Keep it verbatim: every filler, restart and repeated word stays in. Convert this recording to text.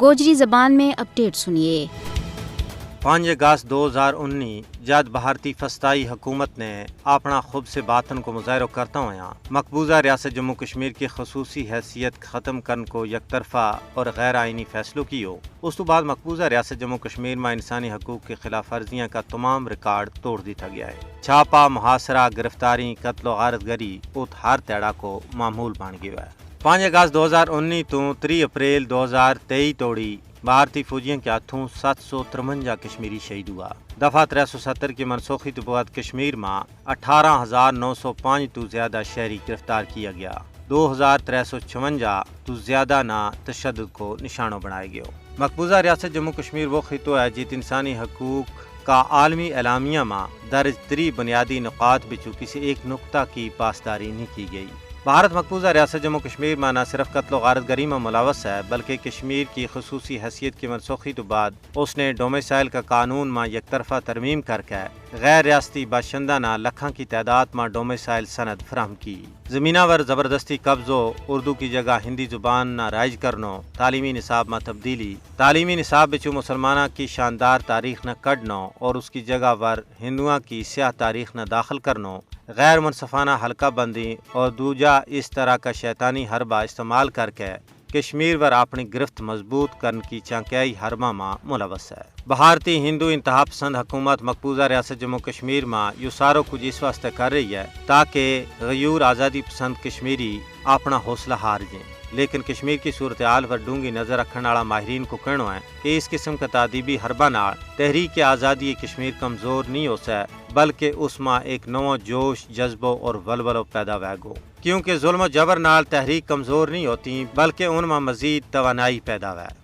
گوجری زبان میں اپڈیٹ سنیے۔ پانچ اگست دو ہزار انی، جد بھارتی فستائی حکومت نے اپنا خب سے باطن کو مظاہرو کرتا ہویا مقبوضہ ریاست جموں کشمیر کی خصوصی حیثیت ختم کرن کو یک طرفہ اور غیر آئینی فیصلو کیو، اس تو بعد مقبوضہ ریاست جموں کشمیر ما انسانی حقوق کی خلاف ورزیاں کا تمام ریکارڈ توڑ دیتا گیا ہے۔ چھاپا، محاصرہ، گرفتاری، قتل و غارت گری ات ہر تیڑا کو معمول بن گیو ہے۔ پانچ اگست دو ہزار انی تو تری اپریل دو ہزار تئی توڑی بھارتی فوجیاں کے ہتھوں ست سو ترونجا کشمیری شہید ہوا۔ دفعہ ترے سو ستر کی منسوخی تو بعد کشمیر ما اٹھارہ ہزار نو سو پانچ تو زیادہ شہری گرفتار کیا گیا۔ دو ہزار ترے سو چھونجا تو زیادہ نا تشدد کو نشانو بنایا گیو۔ مقبوضہ ریاست جموں کشمیر وہ خطو ہے جت انسانی حقوق کا عالمی اعلامیہ ما درج تری بنیادی نقاط بچو کسی ایک نقطہ کی پاسداری نہیں کی گئی۔ بھارت مقبوضہ ریاست جموں کشمیر ما نہ صرف قتل و غارت گری ما ملوث ہے بلکہ کشمیر کی خصوصی حیثیت کی منسوخی تو بعد اس نے ڈومیسائل کا قانون ما یک طرفہ ترمیم کر کے غیر ریاستی باشندہ نا لکھاں کی تعداد ما ڈومیسائل سند فراہم کی۔ زمینہ ور زبردستی قبضو، اردو کی جگہ ہندی زبان نا رائج کرنو، تعلیمی نصاب ما تبدیلی، تعلیمی نصاب بچو مسلماناں کی شاندار تاریخ نا کڈنو اور اس کی جگہ ور ہندوؤں کی سیاہ تاریخ نا داخل کرنو، غیر منصفانہ حلقہ بندی اور دوجا اس طرح کا شیطانی حربہ استعمال کر کے کشمیر ور اپنی گرفت مضبوط کرن کی چانکیائی حربہ ما ملوث ہے۔ بھارتی ہندو انتہا پسند حکومت مقبوضہ ریاست جموں کشمیر ما یوہ سارو کچھ اس واسطے کر رہی ہے تاکہ غیور آزادی پسند کشمیری اپنا حوصلہ ہار جیں۔ لیکن کشمیر کی صورتحال پر ڈونگی نظر رکھن آڑا ماہرین کو کہنو ہے کہ اس قسم کا تادیبی حربہ نال تحریک آزادی کشمیر کمزور نہیں ہو سکے، بلکہ اس ما ایک نوو جوش، جذبو اور ولولو پیدا ہوئے گو۔ کیونکہ ظلم و جبر نال تحریک کمزور نہیں ہوتی بلکہ ان ما مزید توانائی پیدا ہوئے۔